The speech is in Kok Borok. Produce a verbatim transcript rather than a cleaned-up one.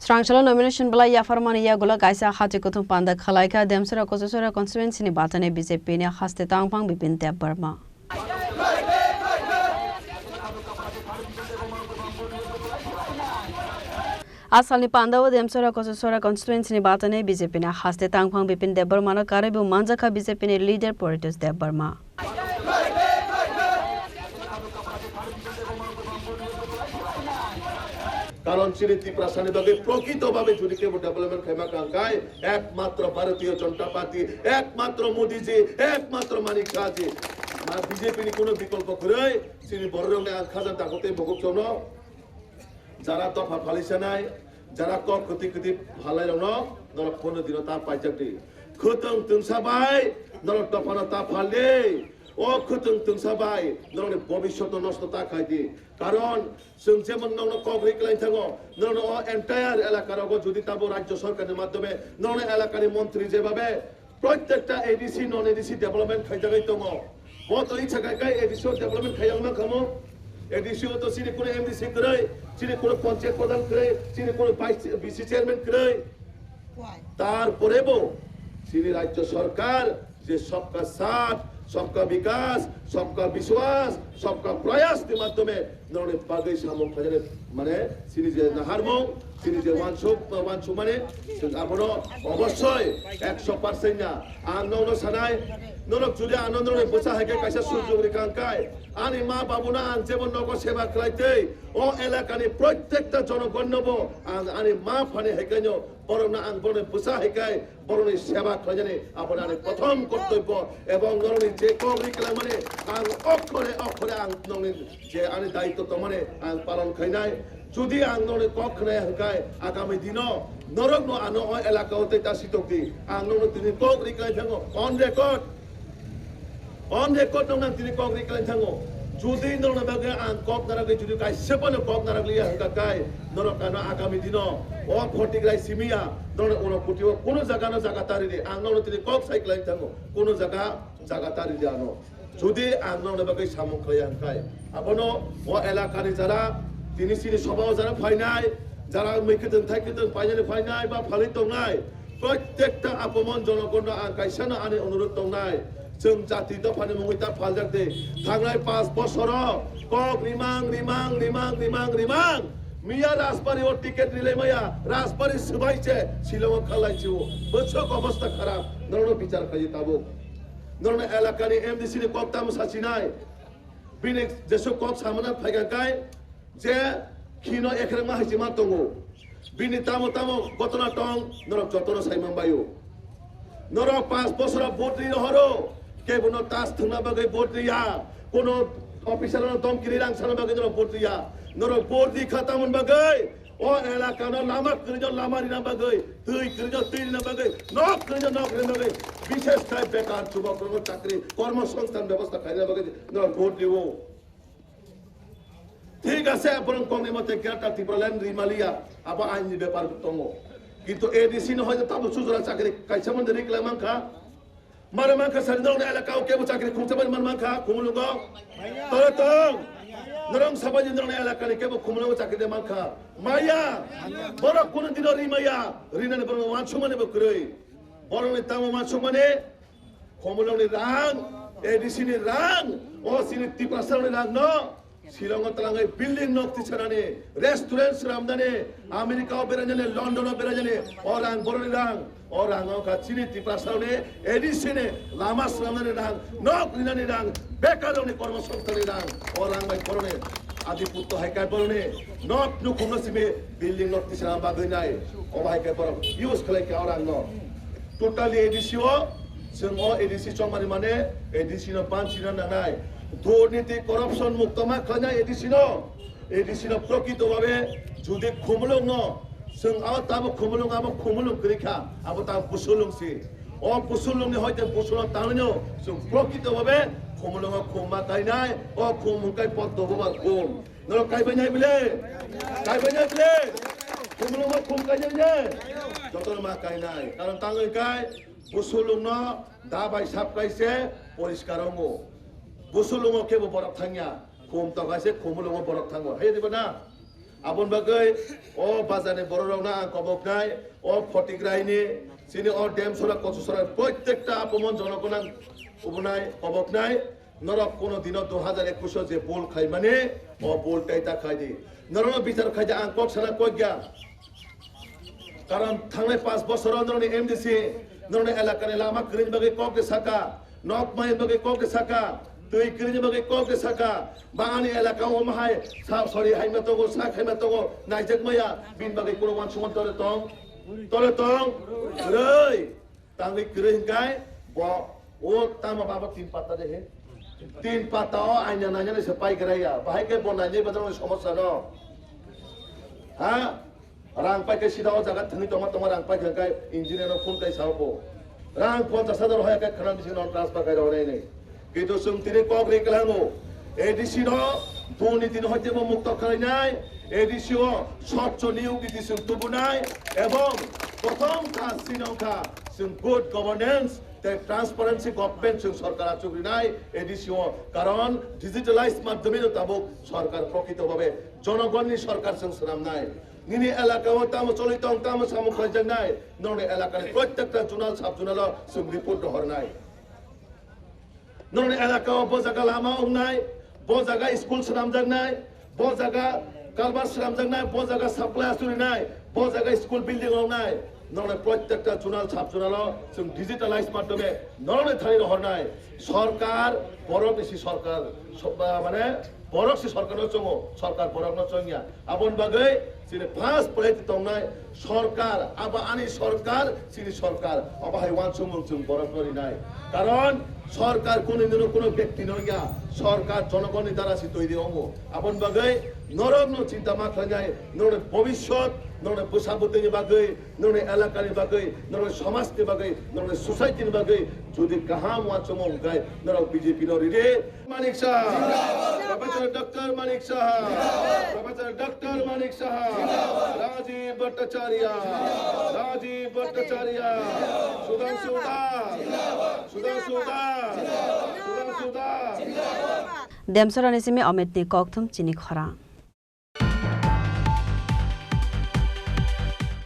Srangchalo nomination belai yapharmani yagulo kaisa hati kuthum panda khalaikha Demsora Kochasora constituency ni batani B J P ni haste tangphang Bipin Debbarma. A salni pandao Demsora Kochasora constituency ni batani B J P ni haste tangphang Bipin Debbarma no karwibo manjakha B J P ni leader Poritosh Debbarma. Karon chini Tiprasani bagwi prokrito bhabe jodi kebo development khaima kangkai, ekmatro Bharatiya Janata Party, ekmatro Modi ji, ekmatro Manik Shah ji. Ma B J P ni kuno bikolpo kwrwi, chini bororokni ang khajang dakhotwi mokok chwngno. Jara dopha phalisanai, jara kok kwtwi kwtwi phalnairokno norok pono dino ta paijak di. Khwtwng twngsa bai norok dophano ta phal di. O khwtwng twngsa bai norokni bobiswtno nosto ta khai di. Karon chwng jemon nokno kok ri kwlai thango, norokno o entire elaka rogo jodi tabo rajya sarkarni madhyome norokni elakani montri jebabe Protekta A D C, non A D C development khaijagwi tongo. Bo to icha kai kai A D C o development khaiyang mankha mo. A D C o to chini kuno M D C kwrwi, chini kuno panchayat pradhan kwrwi, chini kuno vice, V C chairman kwrwi. Tarpore bo chini rajya sarkar je sabka saath, sabka vikas, sabka vishwas, sabka prayas ni madhyome norokni bagwi samung khaijani, mane, chini je naharmung, chini je wansuk, wansukmani, chwng abono obossoi ekso percent na. Ang nokno sanai, norok jodi ano norokni bwsa hai khe kaisa sujok rikha hwn kai, ani ma babuno ang jebo nogo seba khlai twi, o elakani protekta jonogonno bo ang ani ma phani hai khe no borokno ang borokni bwsa hai khe borokni seba khlainani abo ani prothom kortobyo, ebong norokni je kok ri kwlangmani ang okhore okhore ang nokni je ani daitto tongmani ang palon khainai. Jodi ang nokni kok khnaya hwnkhe agami dino norokno ano o elaka o tei ta sitok di, ang nokno tini kok ri kwlai thango on record. On record nokno ang tini kok ri kwlai thango. Jodi norokni bagwi ang kok naragwi jodi kaisa phano kok narag liya hwnkha kai norok ano agami dino o photik rai simiya norokni ulo kutio kuno jaga no jaga tari di, ang nokno tini kok sai kwlai thango, kuno jaga jaga tari di ano. Jodi ang nokni bagwi samung khlaiya hwnkhe, abono o elakani jara tini chini sobao jara phainai, jara mui kwtwng thai kwtwng painani phainai ba phalwi tongnai, protekta apamon jonogonno ang kaisano ani onurot tongnai, chwng jati dophani mungwi ta phaljak di. Thangnai panch bosoro kok rimang, rimang, rimang, rimang, rimang. Miya Rajbari o ticket rilai maya, Rajbari swbai se Shillong o khalai chio. Bwswk obostha kharap, norokno bichar khlai tabuk. Norokni elakani M D C ni kok tamo sachinai. Bini jesuk kok samana phaikha kai je khino ekrema hai chima tongo. Bini tamo tamo gotona tong norok jotono sai manbaio. Norok panch bosoro vote ri rohoro, kebono tas thwngna bagwi vote riya, kono officer no domkiri rang sana bagwi norok vote riya. Norok vote ri kha tamon bagwi, o elaka no lama kwrwi no lama rina bagwi, twi kwrwi no twi rina bagwi, nok kwrwi no nok rina bagwi, bishesh khai bekar jubok rok chakri kormo songsthan bebostha khaina bagwi norok vote riwo. Thik ase, borok kongni mote Greater Tipraland rimaliya, abo aini bepar tongo. Kintu A D C no hoyto tamo sujura chakri kaisa mande ri kwlai mankha. Mare mankha sari norokni elaka o kebo chakri khungsa mani man mankha, Khumulwngo. Tore tong. Norok sabai norokni elakani kebo Khumulwngo chakri de mankha. Maya. Borok kuno dino rimaya. Rinani borok wansukmani bo kwrwi. Borokni tamo wansukmani. Khumulwngni rang, A D C ni rang, o chini Tiprasarokni rang no Shillong o twlangwi building nok tisanani, restaurant swnamnani, America o berainani, London o berainani, o rang borokni rang, o rang wngkha chini Tiprasarokni A D C ni lama swnamnani rang, nok rinani rang, bekarrokni kormo songsthanni rang, o rang bai borokni adiputto hai khe borokni nok nukhungno simi building nok tisana bagwi nai, obo hai khe borok use khlai kha o rang no. Totally A D C o, chwng o A D C chongmani mane A D C no banchina nangnai. Durniti corruption mukto ma khlainai A D C no. A D C no prokrito bhabe jodi Khumulwng no, chwng abo tamo Khumulwng, abo Khumulwng kwrwi kha, abo ta Busulwng si. O Busulwng ni hoite Busulwng tangwi no chwng prokrito bhabe Khumulwng o khum ma kainai, o khum hwnkhe Poddo Bubar khum. Norok kaibai nai bile? Kaibai nai bile? Khumulwng o khum kainai bile? Jotono ma kainai. Karon tangwi kai Busulwng no da bai sap kai se poriskar wngo. Busulwng o kebo borok thangya. Khum to kai se Khumulwng o borok thango. Hai diba na? Aboni bagwi o bazarni bororokno ang koboknai, o Photigraini, chini o Demsora, Kochusora, proitekta apomon jonogono ang ubunai, koboknai. Norok kono dino dui hajar ekush o je bul khaimani, o bul tei ta khaidi. Norokno bichar khaidi, ang kok sana kok ya. Karon thangnai panch bosoro norokni M D C, norokni elakani lama kwrwini bagwi kok de saka, nok mayani bagwi kok de saka, twi kwrwini bagwi kok de saka, ba ani elaka o mahai sa sori haima tongo, sa khaima tongo, naijak maya, bini bagwi kuno uansukmani tole tong, tole tong, kwrwi. Tangwi kwrwi hwnkhe bo o tamo babo tin patta de he. Tin patta o aina nainani se pai gra ya. Bahai khe bo nainai bazar ni somosa no. Ha? Rang pai khe sida o jaga thangwi tongma tongma rang pai khe hwnkhe engineer no phone kai sao bo. Rang ponchash hajar hoya khe khana bising no transfer khai rw nai nai. Kintu chwng tini kok ri kwlango, A D C no durniti no hoite bo mukto khlainai, A D C o swchho niyog niti chwng tubunai, ebong prothom kha, sinong kha, chwng good governance tei transparency government chwng sorkar achuk rinai A D C o, karon digitalize madhyome no tabuk sorkar prokrito bhabe jonogonni sorkar chwng swnamnai. Nini elaka o tamo choli tong, tamo samung khlaijaknai, nongni elakani protekta zonal sub zonal o chwng report rohornai. Norokni elaka o bo jaga lama wngnai, bo jaga school swnamjaknai, bo jaga culvert swnamjaknai, bo jaga supply achurinai, bo jaga school building wngnai. Norokni protekta zonal sub zonal o chwng digitalize madhyome norokni thani rohornai. Sorkar borok isi sorkar so-, ba, mane borok si sorkar no chongo, sorkar borok no chongya. Aboni bagwi chini first priority tongnai sorkar, abo ani sorkar, chini sorkar, abo hai uansukmung chwng borok no rinai. Karon sorkar kunu dino kunu byakti no ya, sorkar jonogonni dara si toiri wngo. Aboni bagwi norok no chinta ma khlainai, norok bobishyot, norok bwsa bwtwi ni bagwi, norok elaka ni bagwi, norok somaj ni bagwi, norok society ni bagwi jodi kaham uansukmung hwnkhe norok B J P no ridi. Manik Saha. Professor Doctor Manik Saha. Professor Doctor Manik Saha. Rajiv Bhattacharya. Rajiv Bhattacharya. Sudhanshu Das. Sudhanshu Das. Sudhanshu Das. Demsora ni simi Amit ni kokthum chini khorang.